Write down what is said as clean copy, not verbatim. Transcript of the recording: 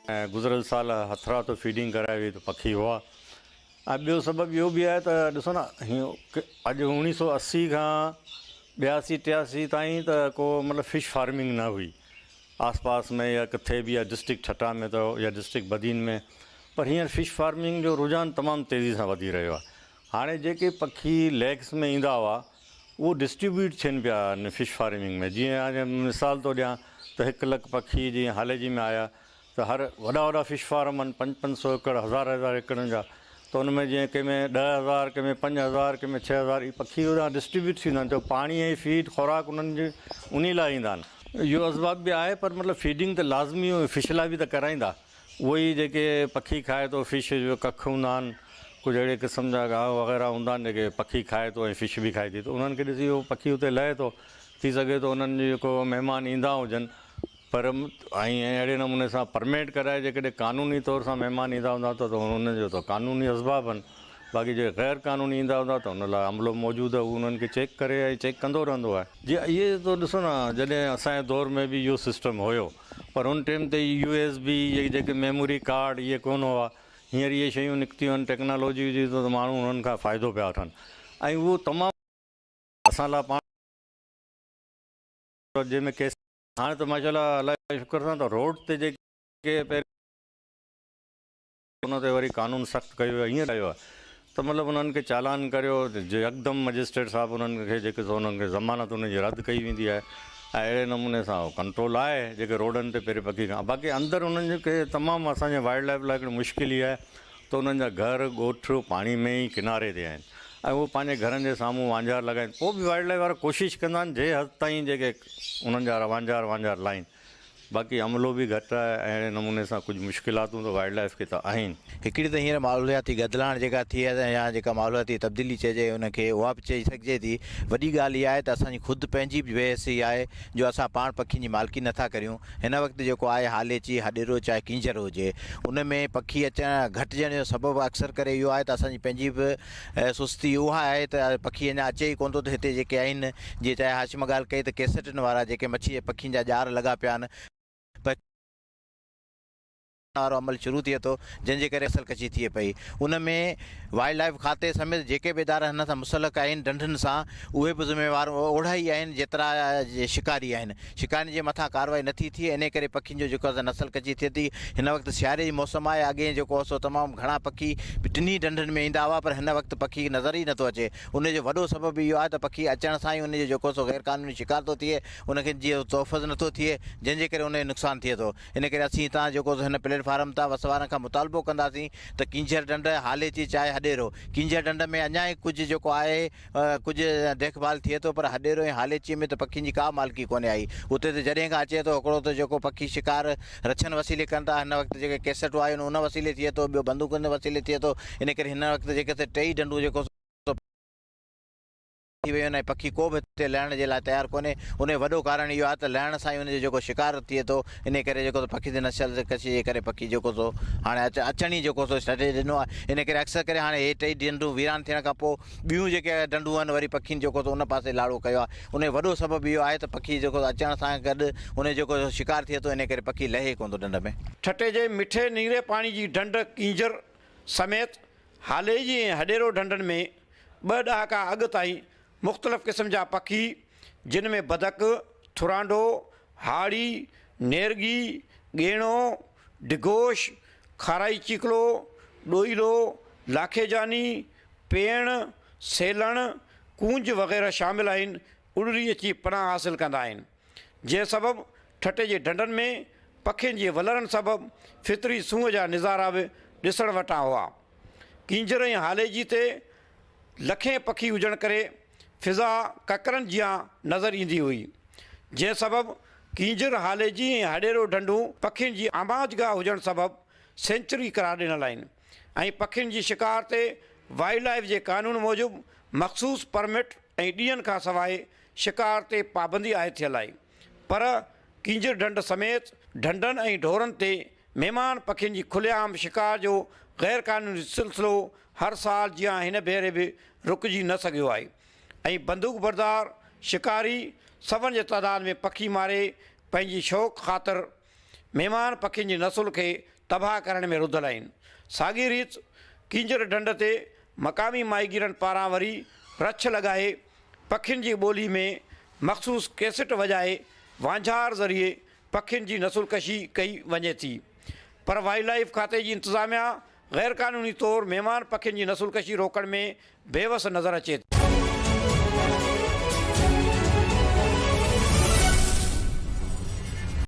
۽ گذريل سال هٿراتو فيڊنگ ڪرائي وئي ته پکي هئا ۽ ٻيو سبب اهو به آهي ته ڏسو نه اڄ اوڻيهه سو 80 کان 82 83 تائين ته ڪو مطلب فش فارمنگ نه هئي آس پاس ۾ يا ڪٿي به يا ڊسٽرڪٽ ٺٽا ۾ ته يا ڊسٽرڪٽ بدين ۾ پر هينئر فش فارمنگ جو رجحان تمام تيزي سان وڌي رهيو آهي هاڻي جيڪي پکي ليڪس ۾ ايندا هئا اهو ڊسٽريبيوٽ ٿين پيا ان فش فارمنگ ۾ جيئن هاڻي مثال ٿو ڏيان ته هڪ لک پکي جيئن هاليجي ۾ آيا ته هر وڏا وڏا فش فارم آهن پنج پنج سو ايڪڙ هزار هزار ايڪڙن جا ته ان ۾ جيئن ڪنهن ۾ 10,000 ڪنهن ۾ 5,000 ڪنهن ۾ 6,000 اهي پکي هوڏانهن ڊسٽريبيوٽ ٿيندا آهن ڇو پاڻي ۽ فيڊ خوراڪ انهن جي انهي لاء ايندا آهن. اهو اسباب به آهي پر مطلب فيڊنگ ته لازمي فش لاء به ته ڪرائيندا اهو ئي جيڪي پکي کائي ٿو فش جو ڪک هوندا آهن ڪجهه اهڙي قسم جا گاهه وغيره هوندا آهن جيڪي پکي کائي ٿو ۽ فش به کائي ٿي ته انهن کي ڏسي اهو پکي اتي لهي ٿو ٿي سگهي ٿو انهن جي جيڪو مهمان ايندا هجن پر ۽ اهڙي نموني سان پرمٽ ڪرائي جيڪڏهن قانوني طور سان مهمان ايندا هوندا ته انهن جو ته قانوني اسباب آهن باقي جي غير قانوني ايندا هوندا ته ان لاء عملو موجود آهي هو انهن کي چيڪ ڪري ۽ چيڪ ڪندو رهندو آهي. جي اهي ته ڏسو نه جڏهن اسان جي دور ۾ به اهو سسٽم هيو پر ان ٽيم تي يو ايس بي اهي جيڪي ميموري ڪارڊ اهي ڪونه هئا هينئر اهي شيون نڪتيون آهن ٽيڪنالاجي جي ته ماڻهو انهن کان فائدو پيا وٺن ۽ اهو تمام اسان لاء پاڻ جنهن ۾ ڪيس هاڻي ته ماشاء الله الله جي شڪر سان ته روڊ تي جيڪي پهرين ان تي وري قانون سخت ڪيو ويو ائين ڪيو آهي ته مطلب انهن کي چالان ڪريو يڪدم مئجسٽريٽ صاحب انهن کي جيڪي سو انهن کي ضمانت انهن جي رد ڪئي ويندي آهي ۽ اهڙي نموني سان اهو ڪنٽرول آهي جيڪي روڊن تي پهرين پکي کان باقي اندر انهن جي کي تمام اسان جي وائلڊ لائف لاء هڪڙي مشڪل هي آهي ته انهن جا گهر ڳوٺ پاڻي ۾ ئي ڪناري تي آهن ۽ اهو پنهنجي گهرن جي سامهون وانجهار لڳائين پوء به وائلڊ لائف وارا ڪوشش ڪندا آهن جنهن حد تائين جيڪي انهن جا وانجهار وانجهار لائين باقي عملو به گهٽ آهي ۽ اهڙي نموني سان ڪجهه مشڪلاتون ته وائلڊ لائيف کي ته آهن. هڪڙي ته هينئر ماحولياتي گدلاڻ جيڪا ٿي آهي يا جيڪا ماحولياتي تبديلي چئجي ان کي اها به چئي سگهجي ٿي. وڏي ڳالهه اها آهي ته اسان جي خود پنهنجي به بي حسي آهي جو اسان پاڻ پکين جي مالڪي نٿا ڪريون. هن وقت جيڪو آهي هاليچي، هڏيرو چاهي ڪينجهر هجي ان ۾ پکي اچڻ گهٽجڻ جو سبب اڪثر ڪري اهو آهي ته اسان جي پنهنجي به سستي اها آهي ته پکي اڃا اچي ئي ڪونه ٿو ته هتي جيڪي آهن جيئن چاهي هاشم ڳالهه ڪئي ته ڪيسٽن وارا جيڪي مڇي جي پکين جا ڄار لڳا پيا آهن پکين وارو عمل شروع ٿئي ٿو جنهن جي ڪري نسل ڪشي ٿئي پئي ان ۾ وائلڊ لائيف کاتي سميت جيڪي به ادارا هن سان مسلڪ آهن ڍنڍن سان اهي به ذميوار اوڙها ئي آهن جيترا شڪاري آهن شڪارين جي مٿان ڪارروائي نٿي ٿئي انهي ڪري پکين جو جيڪو آهي نسل ڪشي ٿئي ٿي هن وقت سياري جي موسم آهي اڳي جيڪو سو تمام گهڻا پکي ٽنهي ڍنڍن ۾ ايندا هئا پر هن وقت پکي نظر ئي نٿو اچي ان جو وڏو سبب اهو آهي ته پکي اچڻ سان ئي ان جو جيڪو سو غير قانوني شڪار ٿو ٿئي، ان کي جيئن تحفظ نٿو ٿئي، جنهن جي ڪري ان جو نقصان ٿئي ٿو. ان ڪري اسين هتان جيڪو سو هن پليٽ فارم تان وس وارن کان مطالبو ڪنداسين ته ڪينجهر ڍنڍ، هاليچي چاهي هڏيرو، ڪينجهر ڍنڍ ۾ اڃا ئي ڪجهه جيڪو آهي ڪجهه ديک ڀال ٿئي ٿو پر هڏيرو ۽ هاليچي ۾ ته پکين جي ڪا مالڪي ڪونهي آئي. اتي ته جڏهن کان اچي ٿو هڪڙو ته جيڪو پکي شڪار رڇن وسيلي ڪن ٿا، هن وقت جيڪي ڪيسٽون آيون آهن ان وسيلي ٿئي ٿو، ٻيو بندوقن وسيلي ٿئي ٿو، ان ڪري هن وقت جيڪي سي ٽيئي ڍنڍون جيڪو سو ٿي ويون آهن ۽ پکي ڪو به هتي لهڻ جي لاء تيار ڪونهي. ان جو وڏو ڪارڻ اهو آهي ته لهڻ سان ئي ان جو جيڪو شڪار ٿئي ٿو، انهي ڪري جيڪو سو پکين جي نسل ڪشي جي ڪري پکي جيڪو سو هاڻي اچڻ ئي جيڪو سو ڇڏي ڏنو آهي. انهي ڪري اڪثر ڪري هاڻي اهي ٽئي ڍنڍون ويران ٿيڻ کان پوء ٻيون جيڪي ڍنڍون آهن وري پکين جيڪو سو ان پاسي لاڙو ڪيو آهي. ان جو وڏو سبب اهو آهي ته پکي جيڪو سو اچڻ سان گڏ ان جو جيڪو سو شڪار ٿئي ٿو، انهي ڪري پکي لهي ڪونه ٿو ڍنڍ ۾. ٺٽي جي مٺي نيري پاڻي جي ڍنڍ ڪينجهر سميت هاليجي ۽ هڏيرو ڍنڍن ۾ ٻه ڏهاڪا اڳ تائين مختلف قسم جا پکي جن ۾ بدڪ، ٿرانڍو، هاڙي، نيرڳي، ڳيڻو، ڊگهوش، کارائي چيڪلو، ڏوئيلو، لاکيجاني، پيڻ، سيلڻ، ڪونج وغيره شامل آهن، اڏري اچي پناهه حاصل ڪندا آهن. جنهن سبب ٺٽي جي ڍنڍن ۾ پکين جي ولرن سبب فطري سونهن جا نظارا به ڏسڻ وٽان هئا. ڪينجهر ۽ هاليجي تي لکين پکي هجڻ ڪري فضا ڪڪرن جيان نظر ايندي هئي، جنهن سبب ڪينجهر، هاليجي ۽ هڏيرو ڍنڍون پکين جي آماجگاهه هجڻ سبب سينچري قرار ڏنل آهن ۽ پکين جي شڪار تي وائلڊ لائيف جي قانون موجب مخصوص پرمٽ ۽ ڏينهن کانسواء شڪار تي پابندي عائد ٿيل آهي پر ڪينجهر ڍنڍ سميت ڍنڍن ۽ ڍورن تي مهمان پکين جي کلي عام شڪار جو غير قانوني سلسلو هر سال جيان هن ڀيري به رڪجي نه سگهيو آهي ۽ بندوق بردار شڪاري سون جي تعداد ۾ پکي ماري پنهنجي شوق خاطر مهمان پکين جي نسل کي تباهه ڪرڻ ۾ رڌل آهن. ساڳي ريت ڪينجهر ڍنڍ تي مقامي ماهيگيرن پاران وري رڇ لڳائي پکين جي ٻولي ۾ مخصوص ڪيسٽ وڄائي وانجهار ذريعي پکين جي نسل ڪشي ڪئي وڃي ٿي پر وائلڊ لائيف کاتي جي انتظاميا غيرقانوني طور مهمان پکين جي نسل ڪشي روڪڻ ۾ بيوس نظر اچي ٿي.